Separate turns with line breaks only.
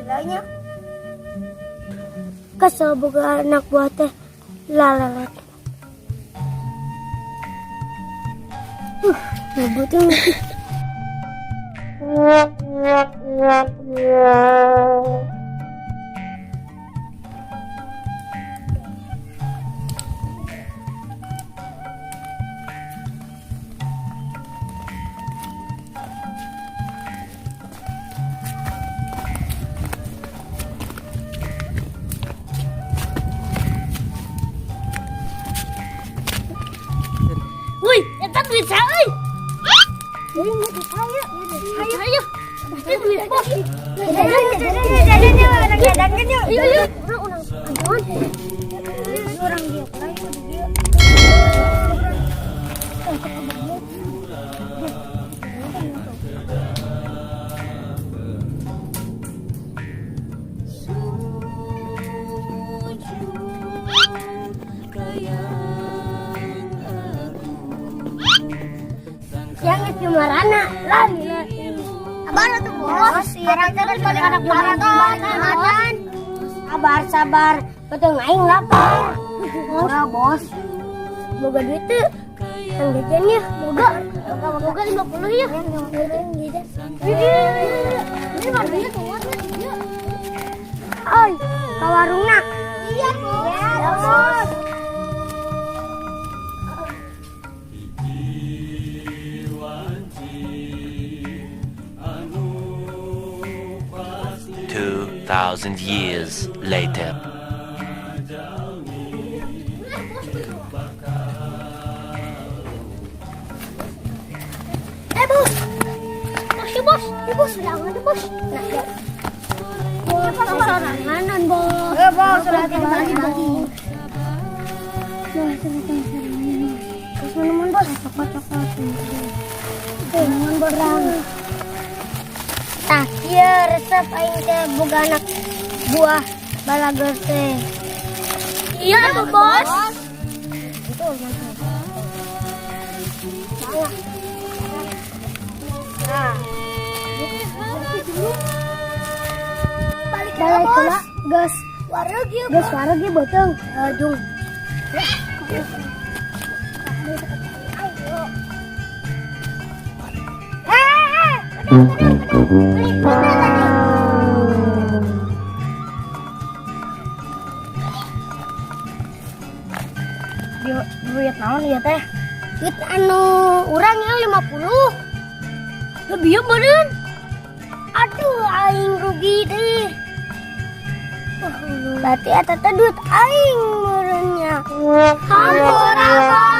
Heula nya. Kesel boga anak buah teh lalelet. Ngebut tuh. Wih, eta duit saya euy. Ini duit saya. Duit saya. Ini duit bos. Jajan, jajan, jajan, jajan, jajan, yuk. Yuk, yuk. Urang urang aduan. Urang dia, urang dia. Yang itu marana lah. Sabar tuh bos. Sekarang terus balik anak makan. Sabar sabar. Betul aing lapar. Ora bos. Boga duit tuh. Yang jajan ya, boga. Boga 50 ya. Ini warungnya tuh. Oi, ke warungna. Iya, bos. Iya, bos.
2,000 years later.
Eh bos, bos ya bos, ya bos, sorangan bos. Nah, ya. Bos, soranganan bos. Eh bos, sorangan bagi bagi. Bos, sorangan sorangan. Bos minuman bos, coklat coklat. Minuman borang. Tah, ieu resep aing teh boga anak buah balageur teh. Iya tuh bos. Itu mantap. Nah. Balik balik bos. Gas. Wareg ya. Gas wareg ya beuteung. Aduh. Eh, pedang, pedang, pedang. Beli mana tadi? Duit naon ieu teh? Duit anu urang yang 50. Lebih ya meureun. Aduh, aing rugi deh. Berarti eta teh duit aing meureunnya. Hampura bos.